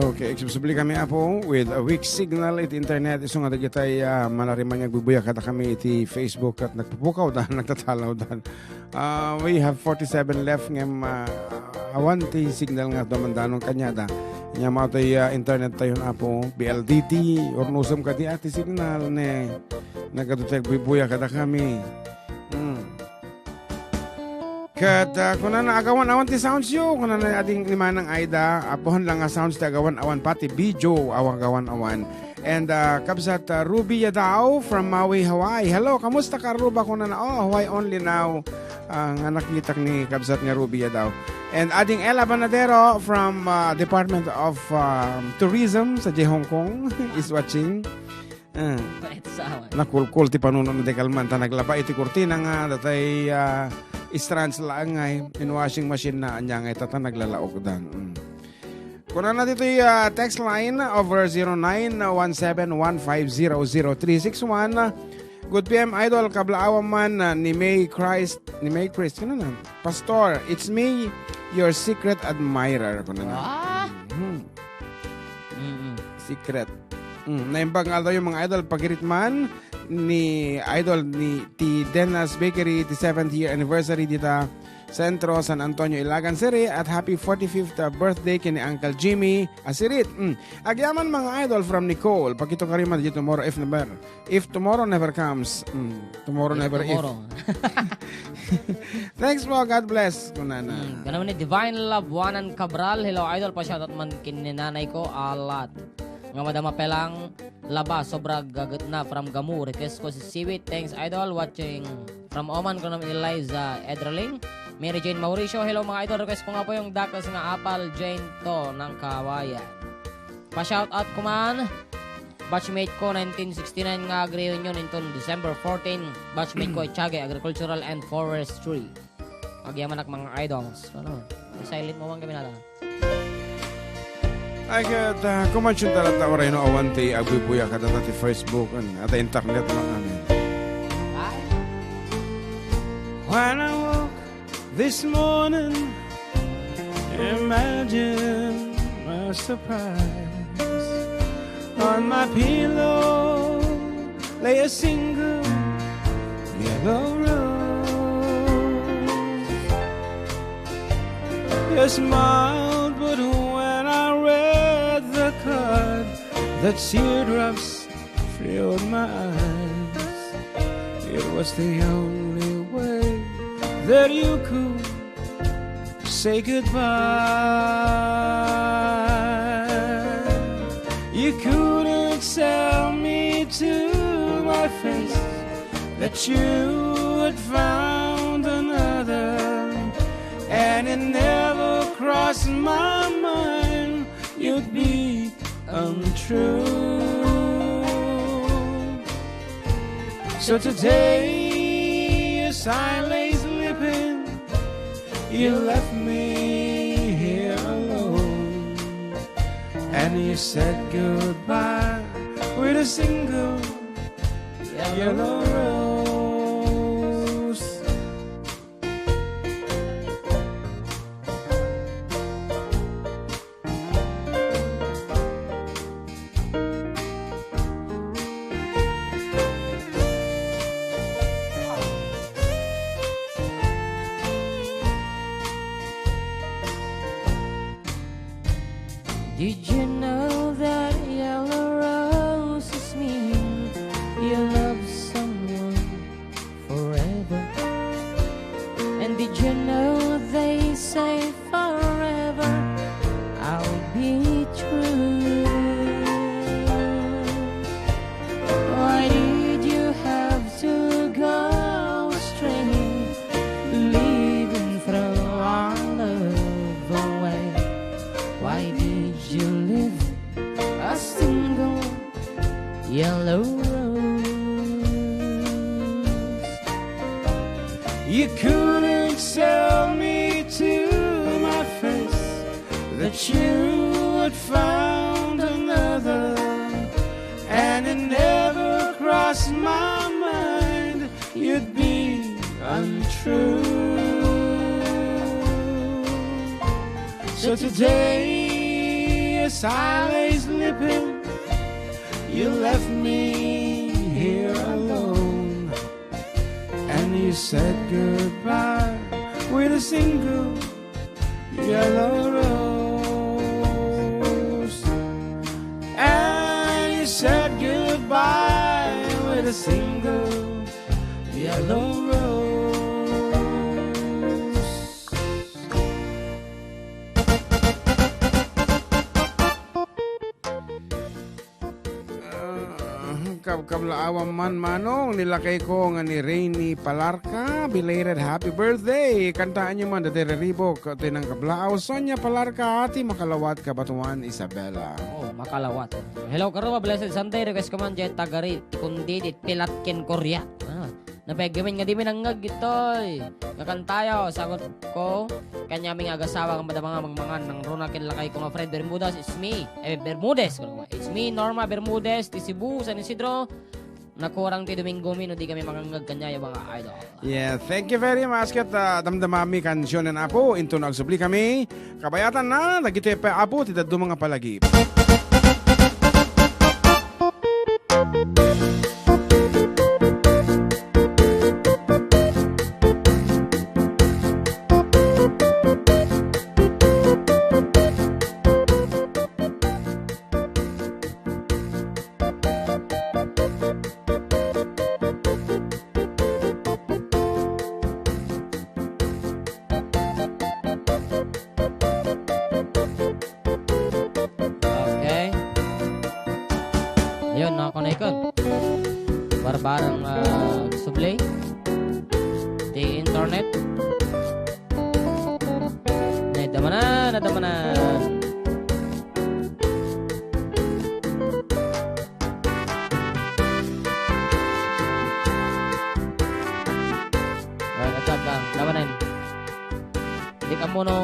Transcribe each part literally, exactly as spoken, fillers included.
Okay, agsubli kami, Apo, with a weak signal iti internet. Isu nga dagitay, ah, manariman nga agbubuya kadakami iti Facebook ket nagpupukawdan, nagtatalawdan. Ah, we have forty-seven left ngem, ah, awan ti signal nga dumandanon kaniada. Ania mato ti, ah, internet tayon, Apo, P L D T, urnosem kadi, ah, ti signal ne nagadu ti agbubuya kadakami. Hmm. Ket, ah, kunana, "Agawan-awan ti sounds yo," kunana ading ni Manang Aida. Apuhan lang nga sounds ti agawan-awan, pati video, awan, agawan-awan. And, ah, kabsat, ah, Ruby Yadao from Maui, Hawaii. "Hello, kamusta ka, Aruba?" kunana. "Oh, Hawaii only now." Ah, nga nakitak ni kabsat nga Ruby Yadao. And ading Ella Banadero from, ah, Department of, um, Tourism sa Hong Kong is watching. Ah. Pait sa awan. Nakulkol ti panunot na di kalman, ta naglaba iti kurtina nga datay, ah, strands laeng ngay, in washing machine na, ania ngay, ta, ta naglalaokdan. Mm. Kunana ditoy, ah, text line over zero nine one seven one five zero zero three six one. "Good P M, Idol, kablaawan man, ah, ni May Christ, ni May Christ, kunana, Pastor, it's me, your secret admirer," kunana. Ah! Mhm. Mm-mm. Secret. Mm, naimbag nga aldawyo, mga idol, pagirit man ni idol ni ti Dennis Bakery, ti seventh year anniversary dita Centro, San Antonio, Ilagan City, at happy forty-fifth birthday ken ni Uncle Jimmy Asirit. Mm. Agyaman, mga idol, from Nicole. Pakito ka rin man di tomorrow if never, if tomorrow never comes. Mm. Tomorrow never if. Tomorrow. Thanks po. God bless, kunana. Mm, ganun ni Divine Love, Juanan Cabral. "Hello, idol. Pa-shoutout man ken ni nanay ko, alat. Nga madama pelang laba, sobra gagetna from Gamu. Request ko si Siwit. Thanks, idol. Watching from Oman, kunam Eliza Edraling. Mary Jane Mauricio. Hello, mga idol. Request ko nga po yung Dakes nga Apal, Jane to ng Kawayan." Pa-shoutout ko man, batchmate ko, nineteen sixty-nine nga ag-reunion inton December fourteen, batchmate ko, Itiague, Agricultural and Forestry. Agyamanak, mga idols. Ano? Silent mo man kami nata. Ay, ket, ah, kumansiyon talaga, uray no awan ti agbubuya kadata ti Facebook, an, ata internet lang, amin. Ay. When I woke this morning, imagine my surprise. On my pillow lay a single yellow rose. You smiled, but when I read the card, the teardrops filled my eyes. It was the only way that you could say goodbye. You couldn't tell me to my face that you had found another, and it never crossed my mind you'd be untrue. So today, as I lay sleeping, you left me here alone, and you said goodbye with a single yellow rose. Did you know that yellow roses mean you love someone forever? And did you know they say forever I'll be true? Why did you have to go astray, leaving throw our love away? Why did you leave a single yellow rose? You couldn't tell me to my face that you had found another, and it never crossed my mind you'd be untrue. So today, as I lay sleeping, you left me here alone. And you said goodbye with a single yellow rose. And you said goodbye with a single yellow rose. Ah, kabkablaawam man, manong, ni lakayko nga ni Rainy Palarca. Belated happy birthday! Kantaanyo man, dati riribok, ti nangkablaaw, Sonia Palarca, ti Makalawat, Cabatuan, Isabela. Oh, Makalawat. Hello, Karuma. Blessed Sunday. Request ko man, Jet Tagari, Tikundi, di Pilat ken Korea. Ah, napeggamin nga di mi nangngeg, itoy. Nga kantayo, sagot ko, kanyami nga agasawa nga madama nga mangmangan, nang runa ken lakayko nga Fred Bermudez, it's me. Eh, Bermudez. It's me, Norma Bermudez, ti Cebu, San Isidro. Nakurang ti Domingo mi no di kami mangangngeg kaniayo, mga idol. Yeah, thank you very much. Ket, ah, damdamami kansionen, Apo, inton agsubli kami. Kabayatan na, dagitoy pay, Apo, ti dadduma nga palagip. Okay. Ayun, nakakonekon. Barbarang, ah, subli. Ti internet. Nadamanan, nadamanan. Ay, natag ka. Labanan. Di ka mo no.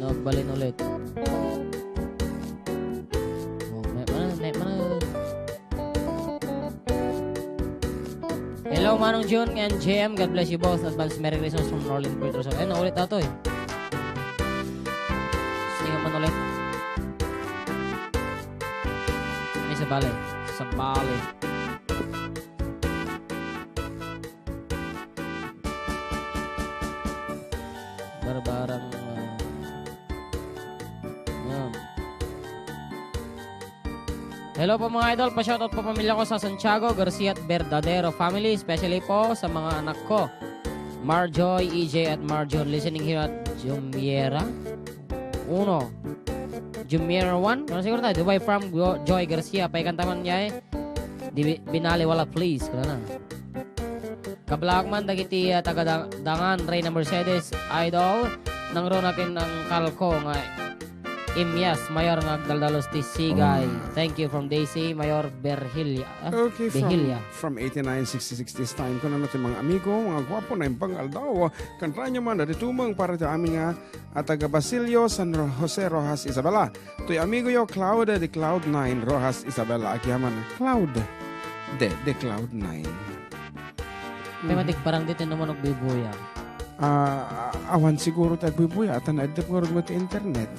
Nagbalin ulit. Oh, may mana, may mana. Hello, Manong Jun and J M. God bless you both. Advance Merry Christmas from Norlin Peterson. Ay, naulit na to eh. Sige man ulit. May sabali. Sabali. Barbarang, ah, yan. Hello po, mga idol. Pa-shoutout po pamilya ko sa Santiago Garcia at Verdadero family, especially po sa mga anak ko, Marjoy, E J, at Marjor. Listening here at Jumiera uno. Jumiera one? Ano siguro tayo? Dubai from Go-, Joy Garcia. Paikanta man niya eh. Di bi-, binali wala, please. Wala na. Kablak man dagiti, ah, taga Da-, Dangan, Reyna Mercedes, idol, nang runa ken nang kalko nga Imyas, Mayor nga agdaldalos ti Sigay. Oh. Thank you from Daisy, Mayor Berhilia. Ah, Okay, from, Behilia. From eighty-nine sixty-six this time. Kung ano ti mga amigo, mga gwapo na imbang aldaw, kantaanyo man, dati tumeng para ti amin nga, ah, taga Basilio, San Ro-, Jose Rojas, Isabela. Toy amigo yo, Cloud, the Cloud Nine, Rojas, Isabela, agyaman. Cloud, the, the Cloud Nine. May Mhm. matikparang dito naman og bibuya. Ah, awan siguro ti agbubuya, ata naeddep ngarud mo ti internet.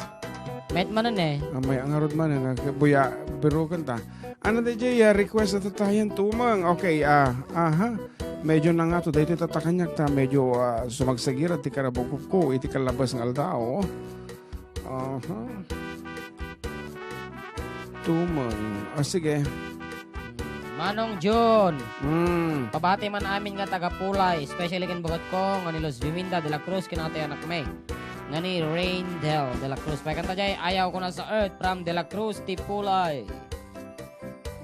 Met manen eh. Ah, may ngarud manen, ah, buya, biruken ta. Ano, D J, ah, request na tatayan tumang. Okay, ah, aha. Medyo nangato, dahil ito tatakanyag ta, medyo, ah, sumagsagira ti karabukop ko, iti kalabas nga aldaw. Aha. Tumang. Ah, sige. Manong Jun. Mm. Pabati man amin nga taga Pulay, especially ken bugat ko nga ni Luz Viminda de la Cruz, ken atoy anak mi nga ni Raindel de la Cruz. Paikanta jay, Ayaw Ko Na Sa Earth from de la Cruz ti Pulay.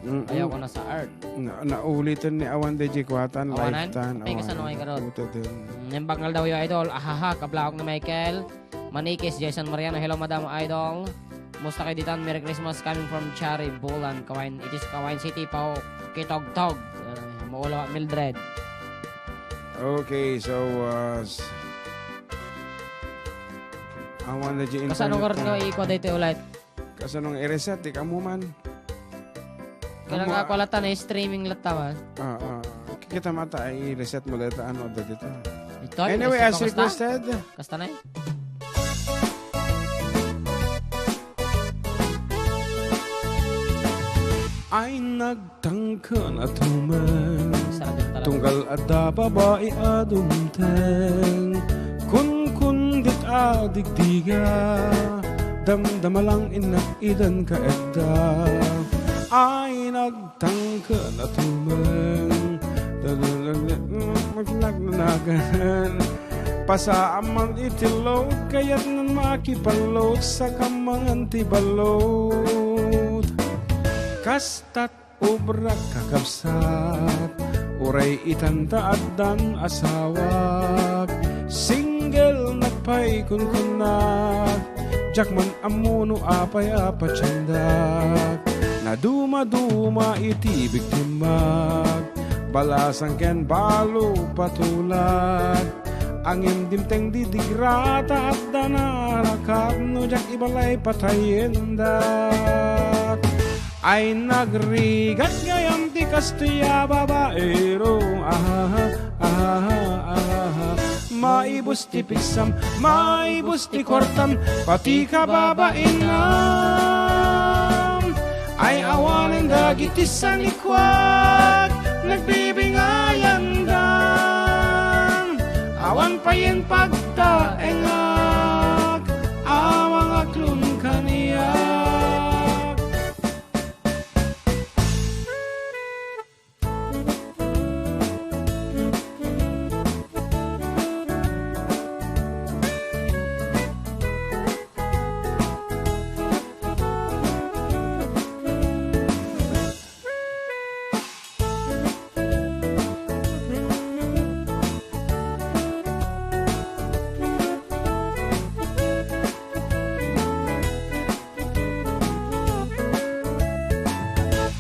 Mm-mm. Ayaw Ko Na Sa Earth. Na, nauliten ni awan, D J Kuatan, Awanan? Lifetime, Ay, kasano awanan. Kay karot? Puta din. Mm, nembang aldaw yo, idol. Ahaha, kablak ni Michael. Manikis, Jason Mariano. Hello, Madam Idol. Musta kayo ditan? Merry Christmas coming from Chari, Bulan, Kawain. It is Kawain City, Pao, Kitogtog. Yan, maulo, Mildred. Okay, so, uh, s-, awan na di Kasano internet ka rin ko. Nga ikwa dito ulit? Kasano nga i-reset? Di ka mo man. Kaya Amo, nga ako ah, latta na streaming latta man. Ah, ah, okay. Kita mata ay reset mo deta, ano, deta. Ito, Anyway, reset as ko, kasta? requested. Kasta na eh. Ay nagtangken a tumeng. Sarado talaga. Tunggal adda babai a dumteng. Kunkundit a digdiga. Damdama lang innak idan ka edda. Ay nag tangken a tumeng. Maglagnagan. Pasaam man iti load, kayatnan makipalload, saka mangan ti balload. Kasta't obrak, kakabsat, uray itan ta addan asawak. Single nak pay kunkunnak, diak man ammo no apay a patiendak. Nadumaduma iti biktimak, balasang ken balo patulag. Angem dimteng didigra ta adda narakap, no diak ibalay patayendak. Ay nagrigat gayam ti kastoy a babaero. Ahaha, ahaha, ahaha. Maibus ti pigsam, maibus ti kuartam, pati kababainam. Ay awanen dagiti sanikuak, nagbibingayandan. Awan payen pagtaengak, a mangaklon kaniak.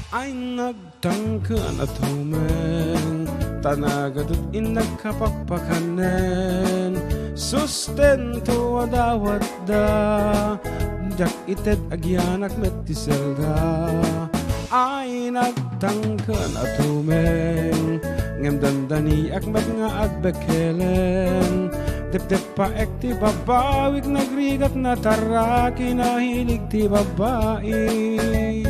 Ay nagtangken a tumeng, ta nagadu't innak kapakpakanen. Sustento a dawatda, diak ited agianak met ti selda. Ay nagtangken a tumeng, ngem dandaniak met nga agbekkelen. Depdeppaek ti babawik, nagrigat natarraki, nahilig ti babai.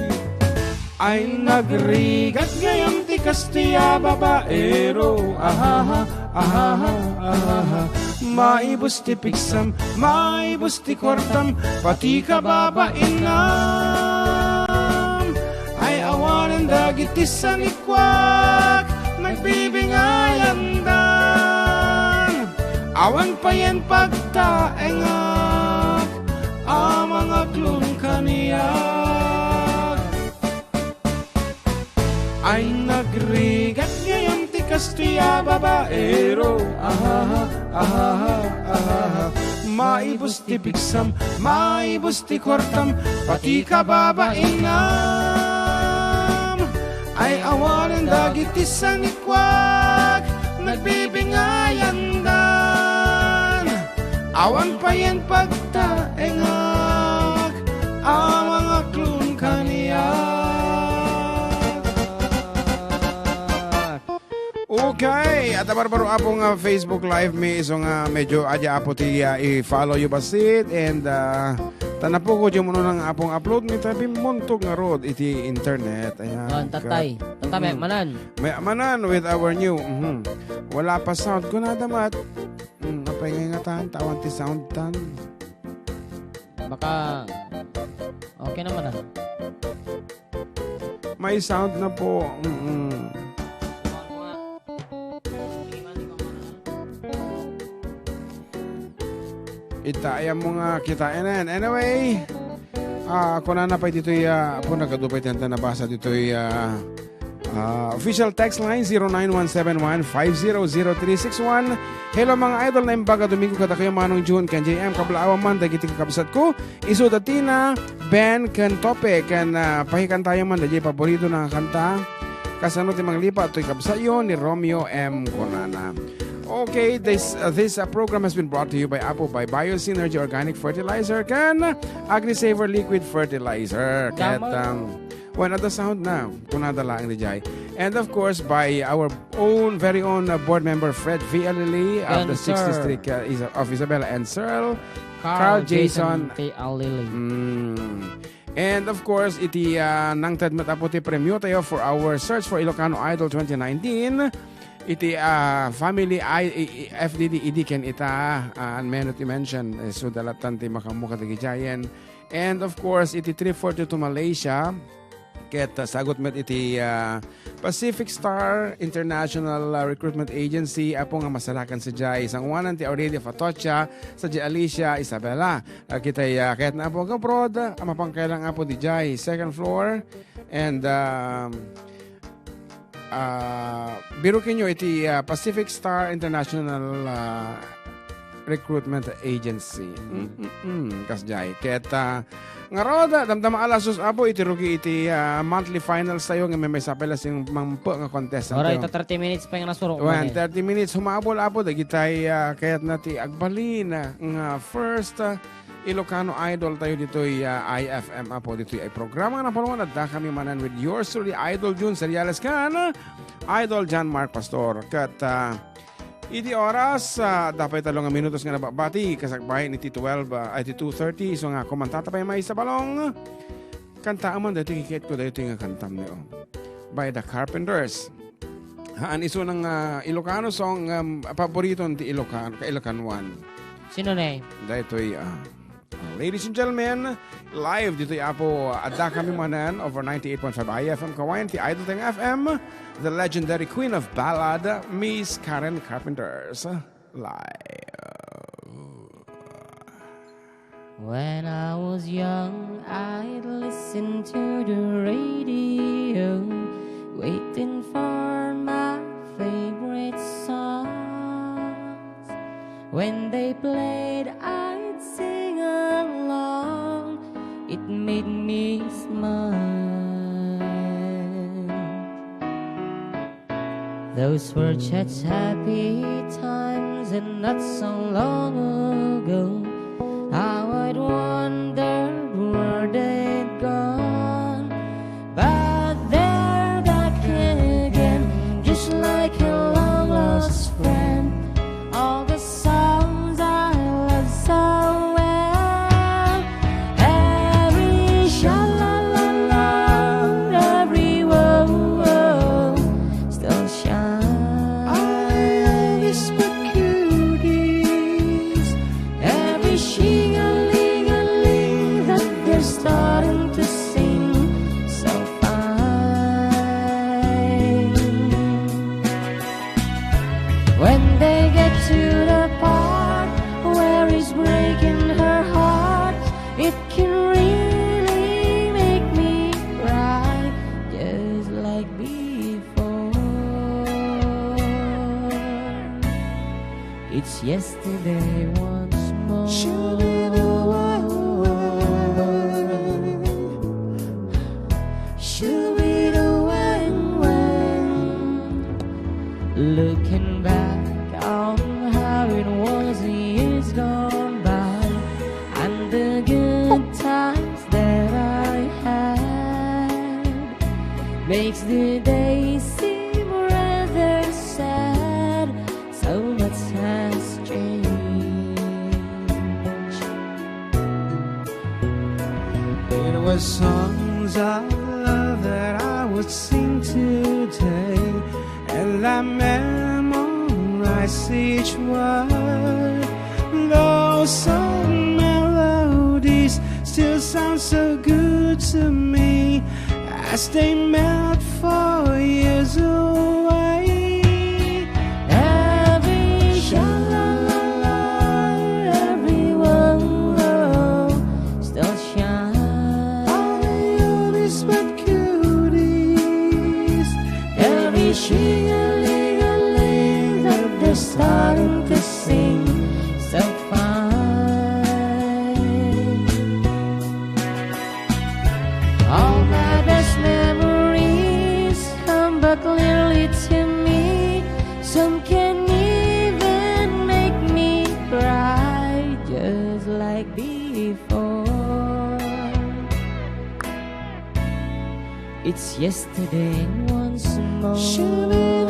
Ay nagrigat gayam ti kastoy a babaero. Ahaha, ahaha, ahaha. Maibus ti pigsam, maibus ti kuartam, pati kababainam. Ay awanen dagiti sanikuak, nagbibingayandan. Awan payen pagtaengak, a mangaklon kaniak. Ay nagrigat gayam ti kastoy a babaero. Ahaha, ahaha, ahaha. Maibus ti pigsam, maibus ti kuartam, pati kababainam. Ay awanen dagiti sanikuak, nagbibingayandan. Awan payen pagtaengak, a mangaklon kaniak. Okay, adda barbaro, Apo, nga Facebook Live mi, isu nga medyo adi, Apo, ti, ah, i-follow yo bassit, and, ah, ta napukod yo man unay, Apo, nga upload mi, ta bimmuntog ngarud iti internet. Ayan. Ah, tatay. Kat-, Tatay, mm. Manan. May manan with our new, mhm. Wala pa sound. Kunada met. Mm, apay nga ingatan, ta awan ti sound tan. Baka okay naman, ah. May sound na po. Mm-mm. Ita, ayan mo nga, kita, ayan, ayan. Anyway, ah, kunana pay ditoy, ah, Apo, nagadu pay ti anta nabasa ditoy, ah, ah, official text line, zero nine one seven one five zero zero three six one. Hello, mga idol, naimbag a Domingo kadakayo, Manong Jun, ken J M, kablaawan man dagiti kakabsatko, isu da Tina, Ben, ken Tope, ken, ah, pahikantayo man daydiay paborito na kanta. Kasano ti manglipat toy kabsatyo ni Romeo M. Kunana. Okay, this, uh, this, uh, program has been brought to you by Apo, by Biosynergy Organic Fertilizer ken AgriSaver Liquid Fertilizer. Ket, Damay. um, when at the sound na, kunada laeng daydiay. And of course, by our own, very own, uh, board member, Fred V L Lili of Yan, the sixth sir. District, uh, Isa-, of Isabela and Sir Carl Carl Jason Jason. P L Lili. Mm. And of course, iti, uh, nangted met apo ti premio tayo for our search for Ilocano Idol twenty nineteen. Iti, uh, family I-, i-, i-, F D D, idi ken ita, uh, and menu ti mention, eh, so dalatan ti makaammo kadagiti giant. And of course, iti three forty-two Malaysia, ket, uh, sagut met iti, uh, Pacific Star International, uh, Recruitment Agency, apo nga masarakan sadiay sangoanan ti Aurelia Fatocha, sadiay Alicia Isabela. Uh, kitay, uh, kayatna apo abroad, uh, mapangkailang apo diay, second floor. And, um, uh, birukenyo iti, uh, Pacific Star International, uh, Recruitment Agency. Mm-mm-mm. Kasdiay. Ket, ah, ngarud, ah, damdama a lasos, apo, iti rugi iti, ah, monthly finals tayo nga may, may sapay la sing mangpe nga contestant Oray, tayo. Ta thirty minutes pa nga nasurok Wen, mo, eh. Thirty minutes, humabol, apo, dagitay, ah, kayatna ti agbalin, ah, nga first, ah, Ilocano Idol tayo ditoy, ah, I F M, apo, ditoy ay programa nga napalungan, adda kami manen with yours truly, Idol Jun Seriales kan Idol John Mark Pastor. Ket, ah, Iti oras, ah, dapay tallo nga minutos nga nababati, kasakbayan iti twelve, ah, ay, iti two thirty, isu nga kumanta ta pay maysa balong. Kantaam man daytoy kikitko daytoy nga kantam ni, oh. By the Carpenters. Haan isu nga, ah, Ilocano song, um, paboriton ti Ilocan-, ka-Ilocanuan. Sino ne? Daytoy, ah, Ladies and gentlemen, live ditoy apo, adda kami manen over ninety-eight point five I F M Kawayan, ti Idol Teng F M, the legendary queen of ballad, Miss Karen Carpenters. Live. When I was young, I'd listen to the radio, waiting for my favorite songs. When they played, I'd sing along. It made me smile. Those were such happy times and not so long ago. How I'd wondered where they'd gone. But they're back again, just like a long lost friend. All the songs I love so well. Every sha-la-la-la, every whoa-whoa, still shine. All these cuties, every shing-a-ling-a-ling that they're starting to sing. So fine. When they get to the part where it's breaking her heart, it can really make me cry just like before. It's yesterday once more. Shoo-be-doo-wah-wah. Shoo-be-doo-wah-wah. Looking back on how it was years gone by, and the good times that I had makes the day seem rather sad. So much has changed. It was songs of love that I would sing today, and I memorize each word. Those old melodies still sound so good to me as they melt for years away. Every sha-la-la-la, every whoa-whoa, still shine. All the oldest but goodies, every shing-a-ling-a-ling that they're starting to sing. So fine. All my best memories come back clearly to me. Some can even make me cry just like before. It's yesterday once more.